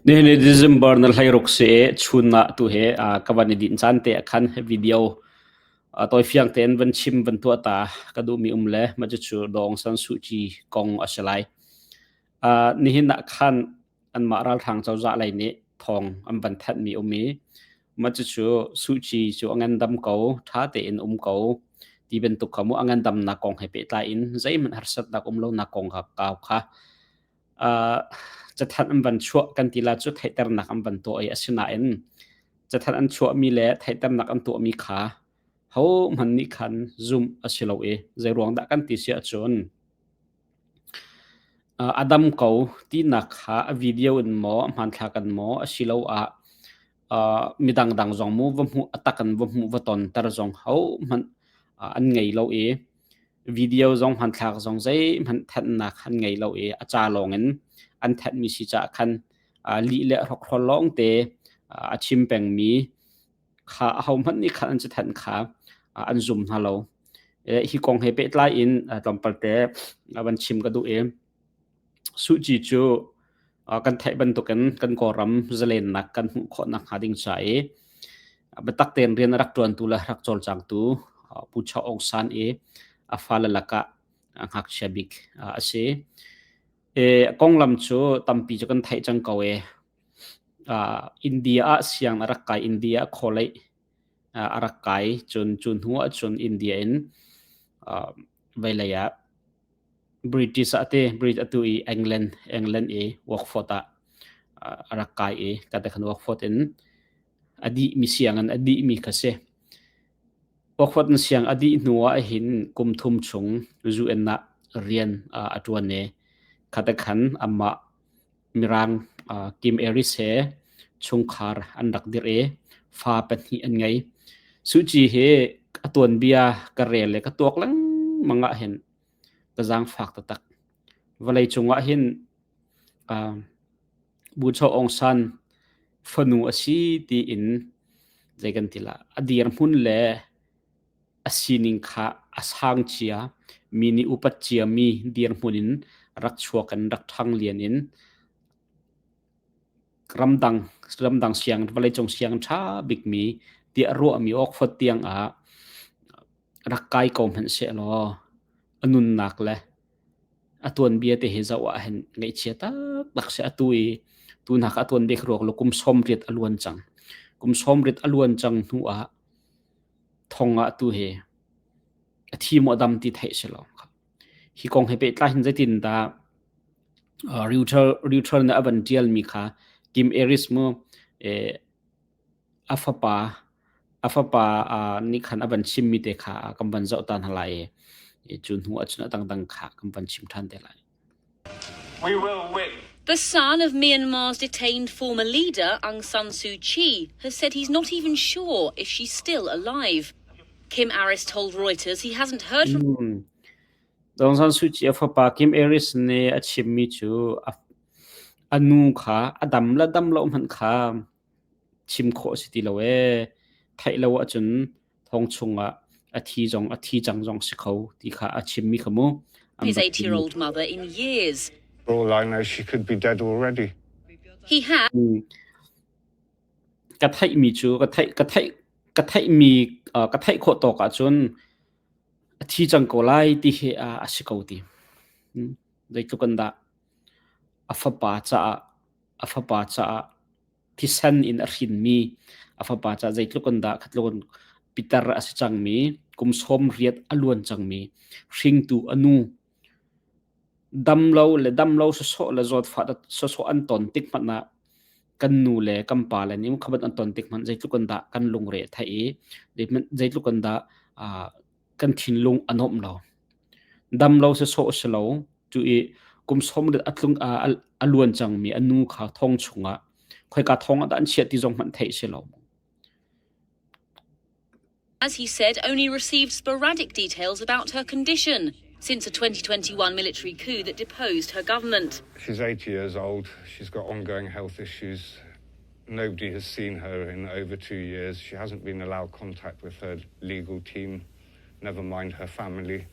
Nihin ni December na 16 si i chun ah tu he ka van i dinh caan te ah khan video tawifiang tein van chim van tuah ta ka duhmi um le mah cucu Daw Aung San Suu Kyi kong a si lai. Nihin ah khan anmah ralhrang cozah lei nih thawng an van thanhmi um i mah cucu Suu Kyi cu a ngandam ko, ṭha tein um ko ti bantuk kha mu a ngandamnak kong he pehtlai in zeihmanh harsatnak um lonak kong kha kau kha Cathanh an van chuah kan ti la cu theihternak an van tuah i asinain cathanh an chuahmi le theihternak an tuahmi kha hohmanh nih khan zumh a si lo i zeiruang dah kan ti si ahcun a dam ko tinak kha a video in maw a hmanthlak in maw asiloah midang dang zong mu va hmuh a tak in va hmuh va tonter zong hohmanh an ngei lo i Video zong hmanthlak zong zeihmanh thanhnak an ngei lo i a ca lawngin an thanhmi si caah khan lih le hrokhrol lawngte a chim pengmi kha ahohmanh nih khan an cathanh kha an zum hna lo. Hi kong he pehtlai in tlawmpal te van chim ka duh i Suh Kyi cu kan theih bantukin kan Kawlram zalennak kan hmuh khawh nakhnga ding ca i biatak tein rian a rak ṭuantu le rak cawlcangtu Pu Chaw Aung San i a fale lakah ngakchia bik a si. A konglam cu tampi cu kan theih cang ko i India ah siang a rak kai, India ah khawleih a rak kai. Cun cu hnu ahcun India in veilei ah British ah te British atu i England England i Workford ah a rak kai i kate khan Workford in a dih mi siang in a dih mi kha si. Workford in siang a dih hnu ah hin kum thum chung UN ah rian a ṭuan i khate khan amah Mirang Kim Aris he chungkhar an rak dirh i fa pahnih an ngei. Suh Kyi hi a tuanbia ka rel le ka tuak lengmang ah hin ka zaangfak taktak. Vawlei cungah hin Bu Chaw Aung San fanu a si tiin zei kan ti la a dirhmun le a sining kha a sang cia mi nih upat ciami dirhmun in rak chuak in rak ṭhang lian in ramdang ramdang siang vawleicung siang ṭha bikmi tiah ruahmi awkfawt tiang ah rak kai ko hmanh sehlaw a nunnak le a tuanbia te hi zoh ah hin ngaihchia taktak si atu i tunak a tuanbia ruak lo kum 80 a luan cang kum 80 a luan cang hnu ah thong ah tu hi a thi maw dam ti theih si lo hi kong he pehtlai hin zeitin dah Reuter Reuter nih a van ṭialmi kha Kim Aris mu a fapa a fapa nih khan a van chimmi te kha kan van zoh ta hna lai i cu hnu ahcun a dangdang kha kan van chim ṭhan te lai. We will win. The son of Myanmar's detained former leader Aung San Suu Kyi has said he's not even sure if she's still alive. Kim Aris told Reuters he hasn't heard from Aung San Suu Kyi a fapa Kim Aris nih a chimmi cu a nu kha a dam le dam lo hmanh kha chim khawh a si ti lo ee. Theih lo ahcun thong chungah a thi zong a thi cang zong si kho ti kha a chimmi kha mu. His 80-year-old mother in years. For all I know, she could be dead already. He had Ka theihmi cu ka theih ka theih ka theihmi ka theih khawh tawk ahcun a thi cang ko lai ti hi a si ko ti. Zeitluk in dah a fapa caah a fapa caah thisen in a hrinmi a fapa caah zeitluk in dah khatluk in pitar a si cangmi kum 80 a luan cangmi hringtu a nu dam lo le dam lo sawsawh le zawtfah sawsawh an ton tik hmanh ah kan nu le kan pa le nih khabat an ton tik hmanh zeitluk in dah kan lungre a theih i zeitluk in dah kan thinlung a nuamh lo. Dam lo sawsawh si lo cu i kum som a tlung a luan cangmi a nu kha thong chungah khoika thong ah dah an chiah ti zong hmanh theih si lo. As he said, only received sporadic details about her condition since a 2021 military coup that deposed her government. She's 80 years old. She's got ongoing health issues. Nobody has seen her in over two years. She hasn't been allowed contact with her legal team, never mind her family.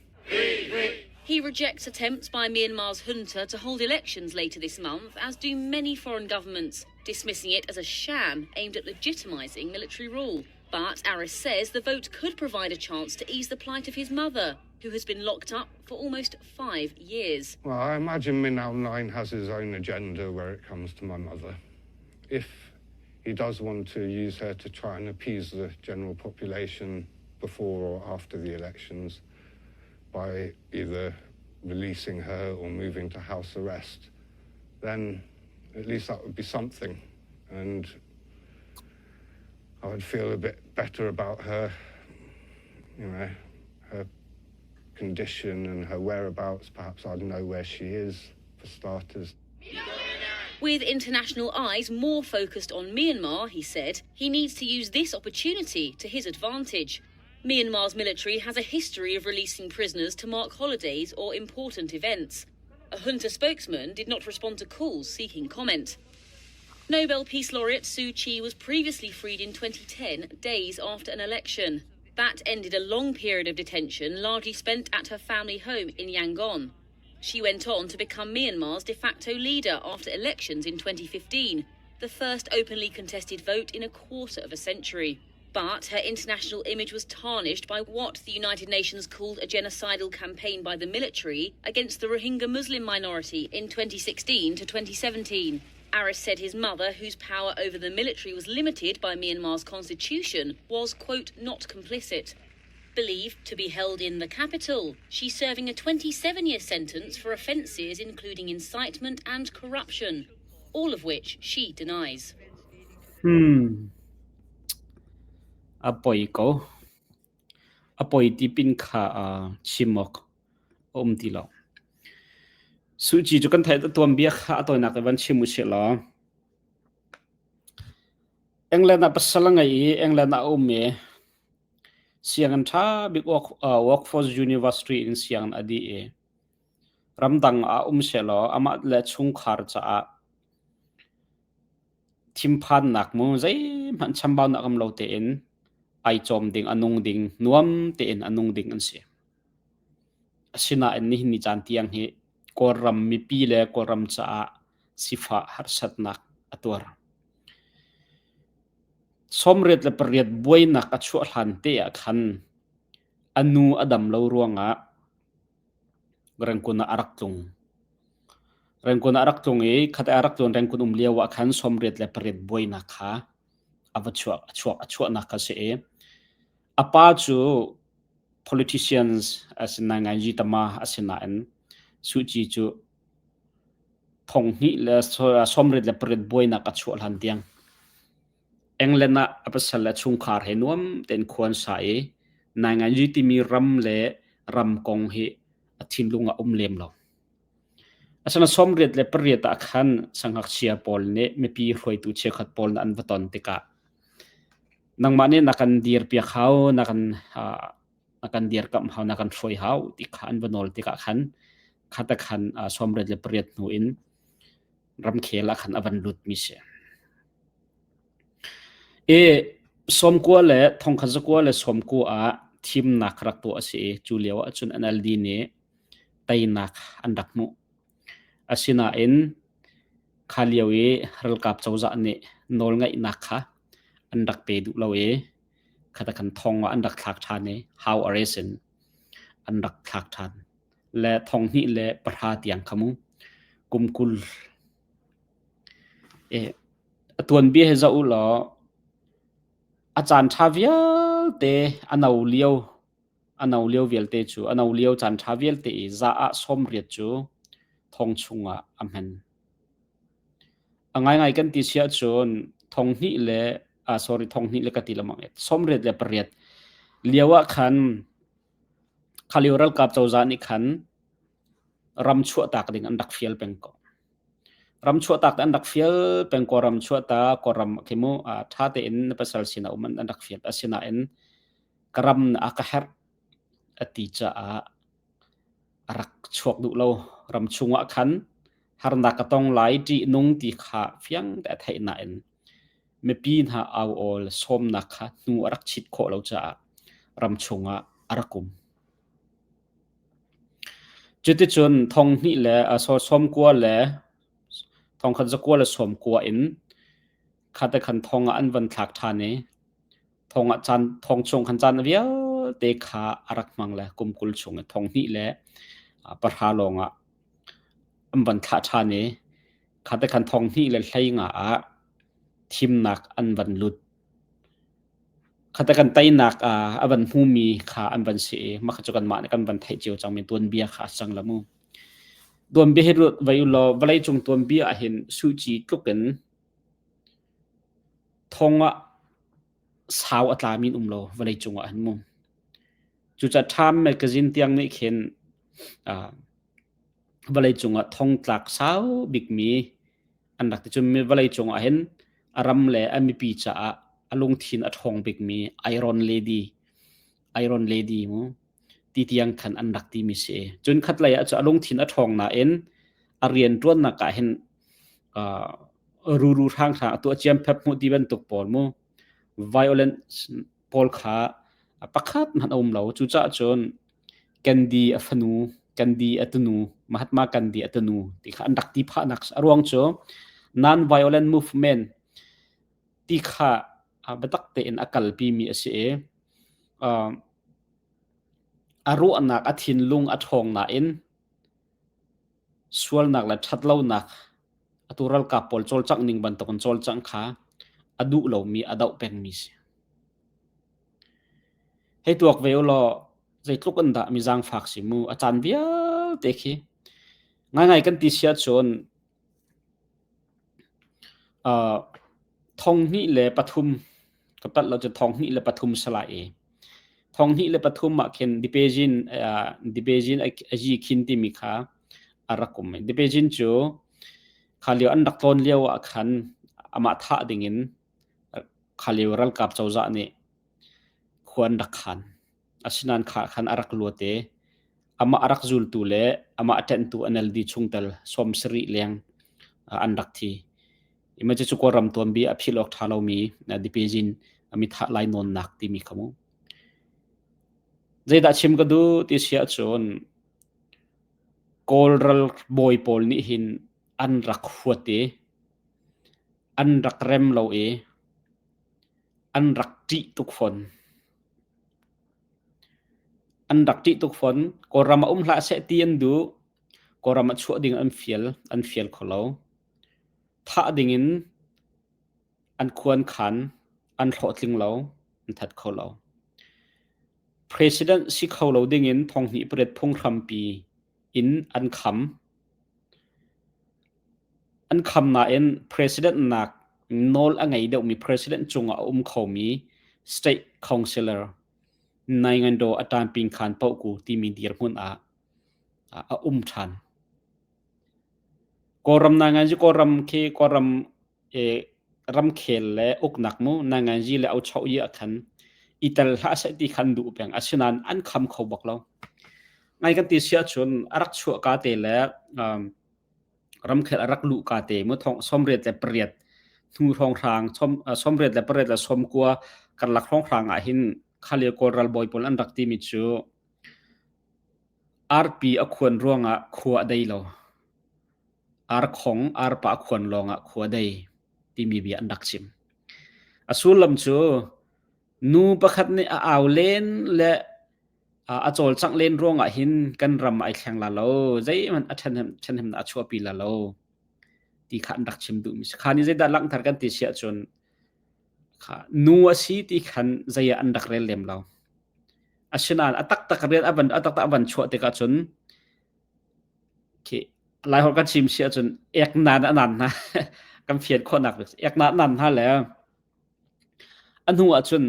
He rejects attempts by Myanmar's junta to hold elections later this month, as do many foreign governments, dismissing it as a sham aimed at legitimizing military rule. But Aris says the vote could provide a chance to ease the plight of his mother, who has been locked up for almost five years. Well, I imagine Min Aung Hlaing has his own agenda where it comes to my mother. If he does want to use her to try and appease the general population before or after the elections by either releasing her or moving to house arrest, then at least that would be something. And I would feel a bit better about her, you know, her condition and her whereabouts. Perhaps I'd know where she is, for starters. With international eyes more focused on Myanmar, he said, he needs to use this opportunity to his advantage. Myanmar's military has a history of releasing prisoners to mark holidays or important events. A junta spokesman did not respond to calls seeking comment. Nobel Peace Laureate Suu Kyi was previously freed in 2010, days after an election. That ended a long period of detention, largely spent at her family home in Yangon. She went on to become Myanmar's de facto leader after elections in 2015, the first openly contested vote in a quarter of a century. But her international image was tarnished by what the United Nations called a genocidal campaign by the military against the Rohingya Muslim minority in 2016 to 2017. Aris said his mother, whose power over the military was limited by Myanmar's constitution, was, quote, not complicit. Believed to be held in the capital, she's serving a 27 year sentence for offences including incitement and corruption, all of which she denies. A poi ko. A poi ti pin kha chim awk a um ti lo. Suu Kyi cu kan theih tuanbia kha a tawinak in van chim usih law England ah pasal a ngei i England ah a um i sianginn ṭha bik Workforce University in sianginn a dih i ramdang ah um sehlaw amah le chungkhar caah Thinphannak mu zeihmanh chambaunak um lo tein ai cawm ding, a nung ding, nuam tein a nung ding an si. Asinain nihin ni caan tiang hi Kawlram mipi le Kawlram caah sifah harsatnak a tuar. 88 buainak a chuah hlan te ah khan a nu a dam lo ruangah Rangoon ah a rak tlung. Rangoon ah a rak tlung i khat a rak tlun Rangoon um lio ah khan 88 buainak kha a va chuak a chuak a chuahnak kha si i a pa cu politicians a si ngai tama a si nain Suu Kyi cu thong hnih le 88 buainak a chuah hlan tiang England ah a pasal le chungkhar he nuam tein khua an sa i nainganzi timi ram le ram kong hi a thinlung ah um lem lo. Asana 88 ah khan sangngakchia pawl nih mipi hruaitu cheukhat pawl an va ton tikah nangmah nih na kan dirpiak hau, na kan na kan dirkamh hau, na kan hruai hau ti kha an va nawl tikah khan khata khan 88 hnu in ramkhel ah khan a van lut mi si. I sawmkua le thongkhat zakua le sawmkua ah thimnak rak tuah a si i cu lio ahcun NLD nih teinak an rak hmuh. Asinain kha lio i ralkap cozah nih nawlngeihnak kha an rak pe duh lo i khata khan thong ah an rak thlak ṭhan i how arrest in an rak thlak ṭhan. Le thong hnih le pahra tiang kha mu kum 20 A tuanbia hi zoh u law a caan ṭha vialte a no lio a no lio vialte cu a no lio caan ṭha vialte i za ah 80 cu thong chungah a hman. A ngaingai kan ti si ahcun thong hnih le ah sorry thong hnih le ka ti lengmang 88 lio ah khan kha lio ralkap cozah nih khan ram chuahtak ding an rak fial peng ko. Ram chuahtak an rak fial peng Kawlram chuahtak Kawlram khi mu ṭha tein na pasal sinah um an rak fial. Asinain ka ram a ka herh a ti caah a rak chuak duh lo. Ram chungah khan harnak ka tong lai ṭihnung ti kha fiang te a theih nain mipi hna au awl sawmnak kha hnu a rak chit khawh lo caah ram chungah a rak um. Cuticun thong hnih le sawmkua le thongkhat zakua le sawmkua in khate khan thong ah an van thlak ṭhan i thong ah caan thong chung khan caan vialte kha a rak hmang le kum 20 chung i thong hnih le pahra lawng ah an van thlah ṭhan i khate khan thong hnih le hlei nga ah thimnak an van lut. Khate kan teinak a van hmumi kha an van si i mah kha cu kanmah nih kan van theih cio cangmi tuanbia kha a si cang la mu. Tuanbia hi ruat vai u law vawleicung tuanbia ahhin Suh Kyi tluk in thong ah sau a tlami an um lo vawleicung ah hin mu. Cucaah Time magazine tiang nih khin vawleicung ah thongtlak sau bikmi an rak ti. Cun vawleicung ah hin a ram le a mipi caah a lungthin a ṭhawng bikmi Iron Lady, Iron Lady mu ti tiang khan an rak timi si. Cun khatlei ah cu a lungthin a ṭhawng nain a rianṭuannak ah hin ruru hranghrang a tuah ciamphep hmuh ti bantuk pawl mu violence pawl kha pakhat hmanh a um lo. Cucaah cun Gandhi a fanu, Gandhi a tunu, Mahatma Gandhi a tunu ti kha an rak ti phahnak a ruang cu non-violent movement ti kha biatak tein a kalpimi a si i a ruahnak, a thinlung a ṭhawng nain sualnak le ṭhatlonak atu ralkap pawl cawlcangh ning bantukin cawlcangh kha a duh lomi, a doh pengmi si. Hei tuak ve ulaw zeitluk in dah mi zaangfak si mu, a caan vialte khi. Ngaingai kan ti si ahcun thong hnih le pathum ka palh lo cun thong hnih le pathum si lai i thong hnih le pathum ah khin Dipejin Dipejin a yi khin timi kha a rak um i Dipejin cu kha lio an rak tlawn lio ah khan amah thah dingin kha lio ralkap cozah nih khua an rak khan. Asinain kha khan a rak luat i amah a rak zultu le amah a ṭenhtu NLD chungtel 70 leng an rak thi. Ima cu Kawlram tuanbia a philh awk ṭha lomi Dipejin mithah lainawnnak timi kha mu. Zeidah chim ka duh ti si ahcun Kawl ralbawi pawl nih hin an rak huat i an rak rem lo i an rak ṭih tuk fawn. An rak ṭih tuk fawn. Kawlram ah um hlah seh ti an duh. Kawlram ah chuah ding an fial, an fial kho lo. Thah ding in an khuankhan, an hlawhtling lo, an that kho lo. President si kho lo ding in thonghnih pariat phunghrampi in an kham. An kham nain president nak nawl a ngei deuhmi president cungah a um khomi state councilor Naingandaw a ṭanping khan paohku timi dirhmun ah a um ṭhan. Kawlram nainganzi Kawlram khi Kawlram ramkhel le uknak mu nainganzi le auchoh ah khan i tel hlah seh ti khan duh peng. Asinain an kham kho bak lo. Ngai kan ti si ahcun a rak chuah ka te le ramkhel a rak luh ka te mu thong 88 hnu hrawnghrang 88 le 90 karlak hrawnghrang ah hin kha lio Kawl ralbawi pawl an rak timi cu arpi a khuan ruangah khua a dei lo. Arkhong arpa a khuan lawngah khua a dei timi bia an rak chim. A sullam cu nu pakhat nih a au len le a cawlcangh len ruangah hin kan ram ai thleng la lo, zeihmanh a ṭhenhemnak a chuahpi la lo ti kha an rak chim duhmi si. Kha nih zeidah langhter kan ti si ahcun kha nu a si ti khan zei ah an rak rel lem lo. Asinain a taktak rian a van a taktak a van chuah tikah cun khi Laiholh kan chim si ahcun ek nan a nan hna kan fian khawhnak bik ek nan nan hna le a hnu ahcun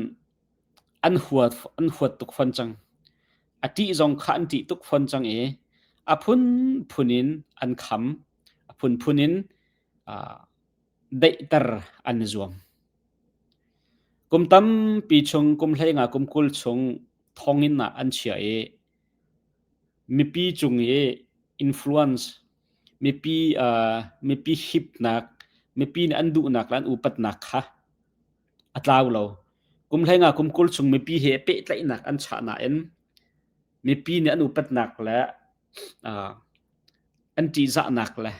an huat an huat tuk fawn cang. A ṭih zong kha an ṭih tuk fawn cang i a phunphun in an kham, a phunphun in daihter an i zuam. Kum tampi chung, kum hleinga, kum 20 chung thonginn ah an chiah i mipi cung i influence, mipi mipi hipnak, mipi nih an duhnak le an upatnak kha a tlau lo. Kum hleinga kum 20 chung mipi he pehtlaihnak an chah nain mipi nih an upatnak le An ṭihzahnak le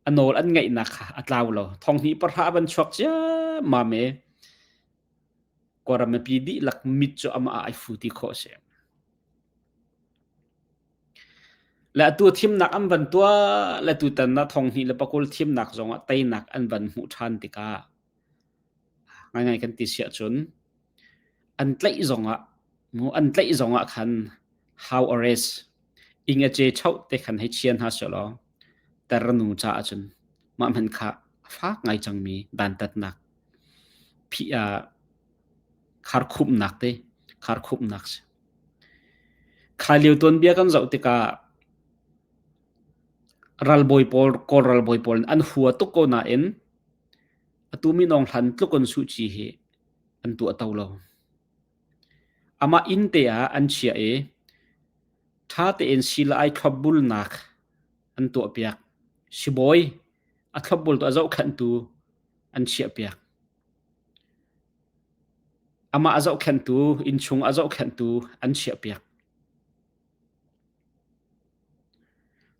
a nawl an ngaihnak kha a tlau lo. Thonghnih pahra van chuak ciammam i Kawlram mipi dihlak mit cu amah ah ai fu ti khawh a si. Le atu thimnak an van tuah le tutan ah thonghnih le pakul thimnak zongah teinak an van hmuh ṭhan tikah ngaingai kan ti si ahcun an tlaih zongah mu an tlaih zongah khan how arrest ing a ce choh te khan hei chia hna sehlaw ternu caah cun mah hmanh kha a fak ngai cangmi dantatnak phih ah kharkhumhnak te kharkhumhnak si. Kha lio tuanbia kan zoh tikah ralbawi pawl Kawl ralbawi pawl an hua tuk ko nain atu minung hlan tluk in Suh Kyi hi an tuahto lo. Amah inn te ah an chiah i ṭha tein sii le ai thlopbulnak an tuahpiak. Sibawi a thlopbultu a zohkhenhtu an chiahpiak. Amah a zohkhenhtu, innchung a zohkhenhtu an chiahpiak.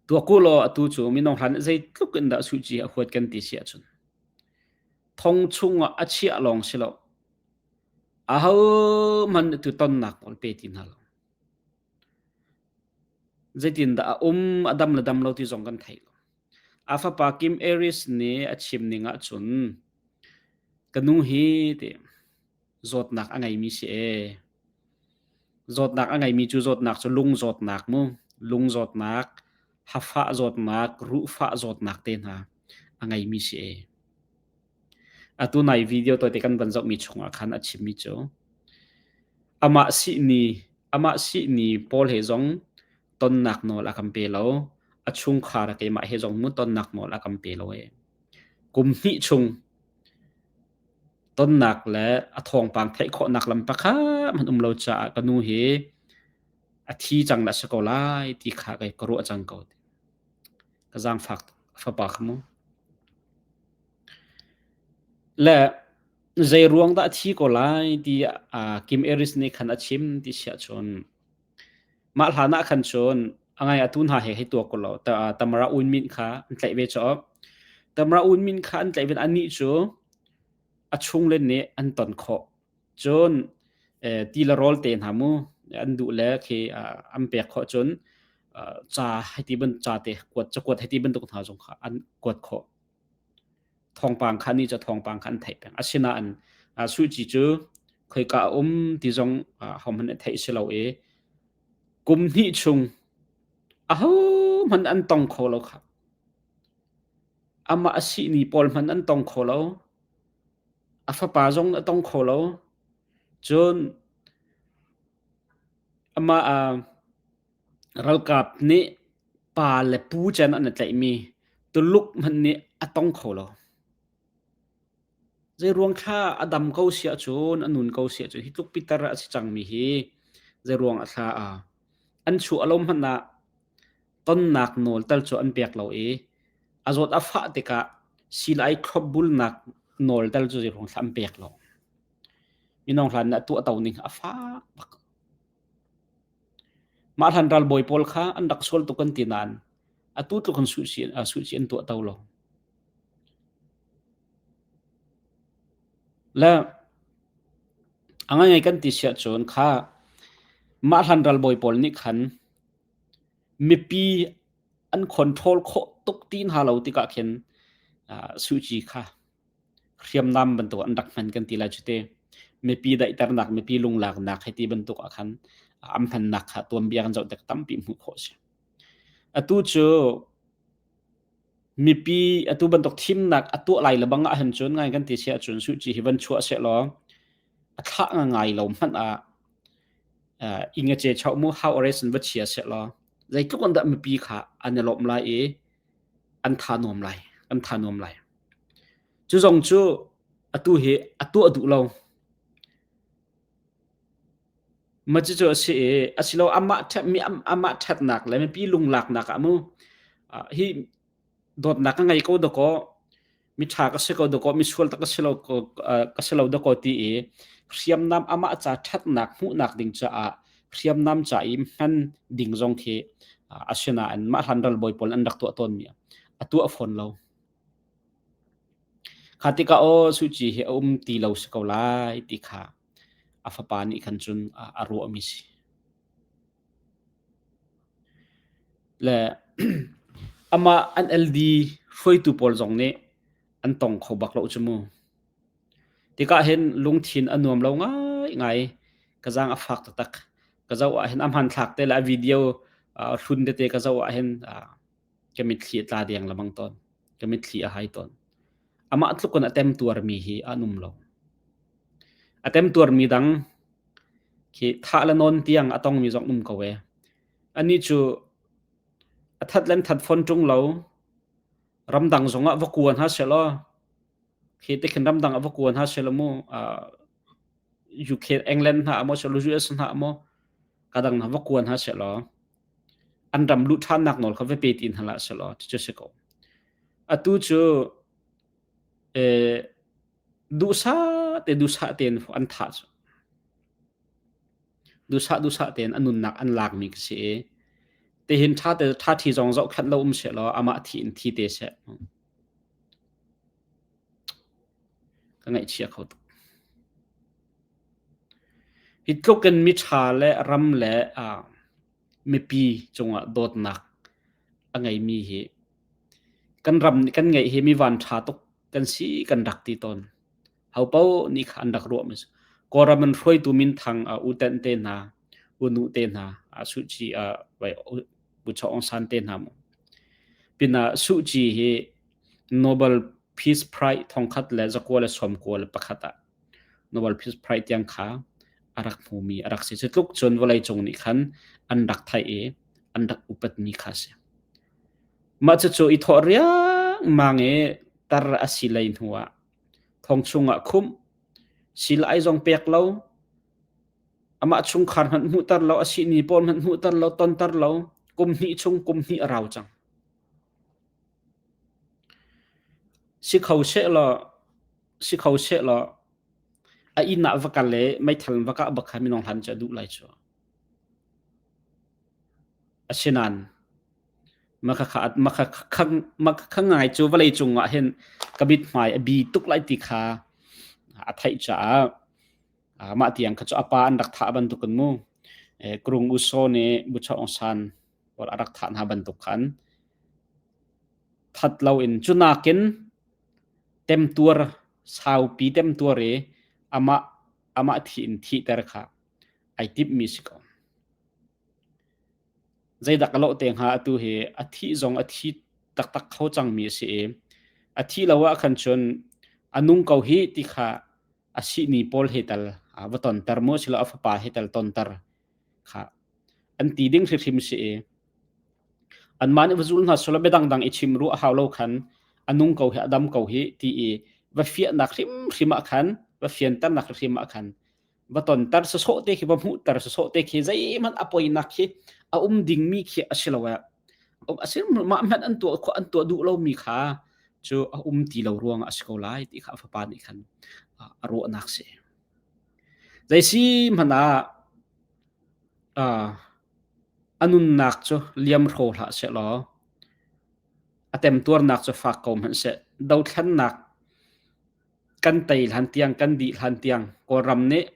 Tuak u law atu cu minung hlan zeitluk in dah Suh Kyi a huat kan ti si ahcun thong chungah a chiah lawng si lo. Ahohmanh nih tu tonnak nawl pe ti hna lo. Zeitindah a um, a dam le dam lo ti zong kan thei lo. A fapa Kim Aris nih a chim ning ahcun ka nu hi ti zawtnak a ngeimi si ee. Zawtnak a ngeimi cu zawtnak cu lung zawtnak mu. Lung zawtnak, hafah zawtnak, ruhfah zawtnak te hna a ngeimi si ee. Atu nai video tawite kan van zohmi chungah khan a chimmi cu amah sihni amah sihni pawl he zong tonnak nawl a kan pe lo. A chungkhar keimah he zong mu tonnak nawl a kan pe lo ee. Kum hnih chung tonnak le a thawngpang theih khawhnak lam pakhat hmanh um lo caah ka nu hi a thi cang le a si ko lai ti kha kei ka ruah cang ko. Ka zaangfak fapa kha mu. Le zei ruang dah a thi ko lai ti uh, Kim Aris nih khan a chim ti siah cun mah hlan ah khan cun a ngai atu hna he hei tuak ko lo ta Tamara Unmin kha an tlaih ve cho Tamara Unmin kha an tlaih ve anih cu a chung le nih an ton khawh Cun ti le rawl te hna mu an duh le khi an pek khawh cun ca hei ti ban ca te kuat cakuat hei ti bantuk hna zong kha an kuat khawh. Thawngpang kha nih cu thawngpang kha an theih peng. Asinain Suu Kyi cu khoika a um ti zong ahohmanh nih theih si lo i kum hnih chung ahohmanh an tong kho lo kha. Amah a sihni pawl hmanh an tong kho lo. A fapa zong a tong kho lo. Cun amah ralkap nih pa le pu cen an i tlaihmi Tuluk hmanh nih a tong kho lo. Zeiruang thla a dam ko si ahcun, a nun ko si ahcun hi tluk pitar a si cangmi hi zeiruang a thla a an chuah lo hmanh ah tonnak nawl tal cu an pek lo i a zawt a fah tikah silai thlopbulnak nawl tal cu zeiruang thla an pek lo. Minung hlan nih a tuahto ning a fak bak. Mah hlan ralbawi pawl kha an rak sual tuk kan ti nain atu tluk in suhsi an tuahto lo. Le a ngaingai kan ti siah cun kha mah hlan ralbawi pawl nih khan mipi an control khawh tuk ti hna lo tikah khin Suu Kyi kha hriamnam bantuk an rak hman kan ti lai cu te. Mipi daihternak, mipi lunglaknak hei ti bantuk ah khan an hmannak kha tuanbia kan zoh tik tampi hmuh khawh a si. Atu cu mipi atu bantuk thimnak a tuah lai le bang ahhin cun ngai kan ti si ahcun Suu Kyi hi van chuah sehlaw a thlah ngai lo hmanh ah ing a ce chau mu how arrest in va chia sehlaw zeitluk in dah mipi kha an i lawm lai i an tha nuam lai an tha nuam lai cu zong cu atu hi a tuah duh lo ma cu cu a si i asilo amah mi amah ṭhatnak le mipi lunglaknak ah mu hi dawtnak ka ngei ko dakaw miṭha ka si ko dakaw misual tak ka si lo ka si lo dakaw ti i hriamnam amah ca ṭhatnak hmuhnak ding caah hriamnam ca i hman ding zong khi Asinain mah hlan ralbawi pawl an rak tuah tawnmi a tuah fawn lo. Kha tikah aw Suu Kyi hi a um ti lo si ko lai ti kha a fapa nih khan cun a ruahmi si. Le amah NLD hruaitu pawl zong nih an tong kho bak lo cu mu. Tikah hin lungthin a nuam lo ngaingai. Ka zaang a fak taktak. Ka zoh ah hin a hmanthlak te le a video hlun tete ka zoh ah hin ka mitthli a tla deng lengmang tawn. Ka mitthli a hai tawn. Amah tluk in a temtuarmi hi an um lo. A temtuarmi dang khi thah le nawn tiang a tongmi zong um ko e. Anih cu a that le an that fawn ṭung lo. Ramdang zongah va kua hna sehlaw khi te khin ramdang ah va kua hna sehlaw mu UK England hna maw sehlaw US hna maw kadang hna va kua hna sehlaw an ram luh ṭhannak nawl kha va pe ti hna hlah sehlaw cucu si ko. Atu cu duhsah te duhsah tein an thah cu. Duhsah duhsah tein a nunnak an lakmi ka si i tihin ṭha te ṭha ṭhi zong zohkhenh lo um sehlaw amah thi in thi te seh. Ka ngaihchia kho tuk. Hi tluk in miṭha le ram le uh, mipi cungah dawtnak a ngeimi hi kan ram kan ngeih hi mi van ṭha tuk kan si kan rak ti tawn. Hopaoh nih kha an rak ruah mi Kawlram in hruaitu minthang uh, U Tenh te hna, U Nu te hna, uh, Suh Kyi uh, vai Bu Chaw Aung San te hna mu. Pinah Suh Kyi hi Nobel Peace Prize thongkhat le zakua le sawmkua le pakhat ah Nobel Peace Prize tiang kha a rak hmumi a rak si. Cu tluk cun vawleicung nih khan an rak theih i an rak upatmi kha a si. Mah cucu i thawh riangmang i tar a si lei hnu ah thong chungah khumh, silai zong pek lo, amah chungkhar hmanh hmuhter lo, a sihni pawl hmanh hmuhter lo, tonter lo, kum hnih chung kum hnih a rau cang. Si kho sehlaw, si kho sehlaw a inn ah va kal i meithal in va kah bak kha minung hlan cu a duh lai cu. Asinain Makha ngai cu vawleicung ah hin ka mithmai a bi tuk lai ti kha a theih caah mah tiang kha cu a pa an rak thah bantukin mu Krung U Saw nih Bucha Aung San a rak thah hna bantuk khan that loin cu nakin temtuar saupi temtuar i amah amah thi in thihter kha ai timhmi si ko. Zeidah ka lawh te hnga atu hi a thih zong a thi taktak kho cangmi a si i a thih lo ah khan cun a nung ko hih ti kha a sihni pawl he tal va tonter mu silo a fapa he tal tonter kha an ti ding hrimhrim si i anmah nih va zul hna sula biadang dang i chim ru a hau lo khan a nung ko hi a dam ko hi ti i va fiahnak hrimhrim ah khan va fianternak hrimhrim ah khan va tonter sawsawh te khi va hmuhter sawsawh te khi zeihmanh a poinak khi a um dingmi khi a si lo eh a si mah hmanh an tuah an tuah duh lomi kha cu a um ti lo ruang a si ko lai ti kha a fapa nih khan a ruahnak si zei si hmanh ah a nunnak cu liam hro hlah sehlaw a temtuarnak cu fak ko hmanh seh dothlennak Kan tei hlan tiang kan dih hlan tiang Kawlram nih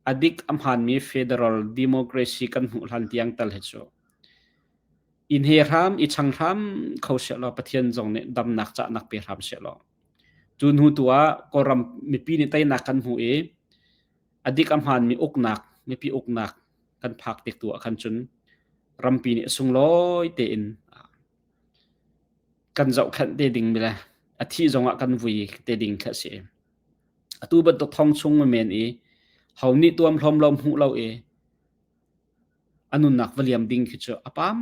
a dik a hmaanmi federal democracy kan hmuh hlan tiang tal hi cu inn he hram i chang hram kho sehlaw Pathian zong nih damnak cahnak pe hram sehlaw cu hnu tu ah Kawlram mipi nih teinak kan hmu i a dik a hmaanmi uknak mipi uknak kan phak tik tu ah khan cun rampi nih sunglawi tein Kan zohkhenh te ding mi le a thih zongah kan vui te ding khi a si. Atu bantuk thong chung men i ho nih tuam hlawm lo hmuh lo i a nunnak va liam ding khi cu a pam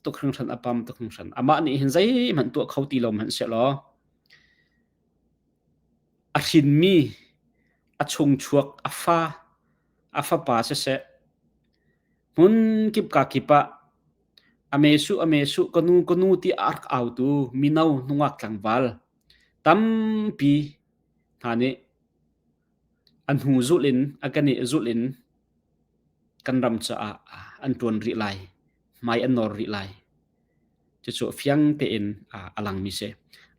tuk hringhran a pam tuk hringhran. Amah nih hin zeihmanh tuah kho ti lo hmanh sehlaw a hrinmi a chungchuak a fa a fapa siseh hmun kip ka kip ah A me suh, a me suh, ka nu, ka nu ti a rak autu mino nungak tlangval tampi hna nih an hnu zulh in a kan i zulh in kan ram caah an ṭuan rih lai. Hmai an nawr rih lai. Cucu fiang tein a langmi si.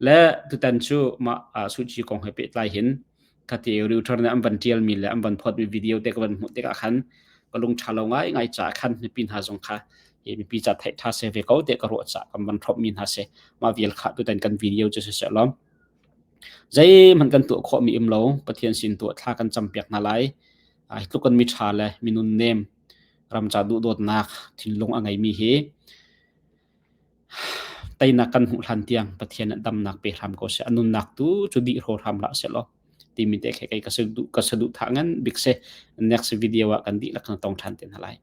Le tutan cu mah Suu Kyi kong he pehtlai hin khati Reuters nih an van ṭialmi le an van phawtmi video te ka van hmuh tikah khan ka lung ṭha lo ngaingai caah khan mipi hna zong kha hi mipi ca theih ṭha se ve ko te ka ruah caah kan van hrawmhmi hna si. Mah vial kha tutan kan video cu siseh law zeihmanh kan tuah khawhmi um lo Pathian sin tuah thla kan campiak hna lai. Hi tluk kan miṭha le minun nem ramca duhdawtnak thinlung a ngeimi hi teinak kan hmuh hlan tiang Pathian nih damnak pe hram ko seh. A nunnak tu cu dih hraw hram hlah seh law timi te khi kei ka saduhthah ngan bik si. Next video ah kan dihlak kan tong ṭhan te hna lai.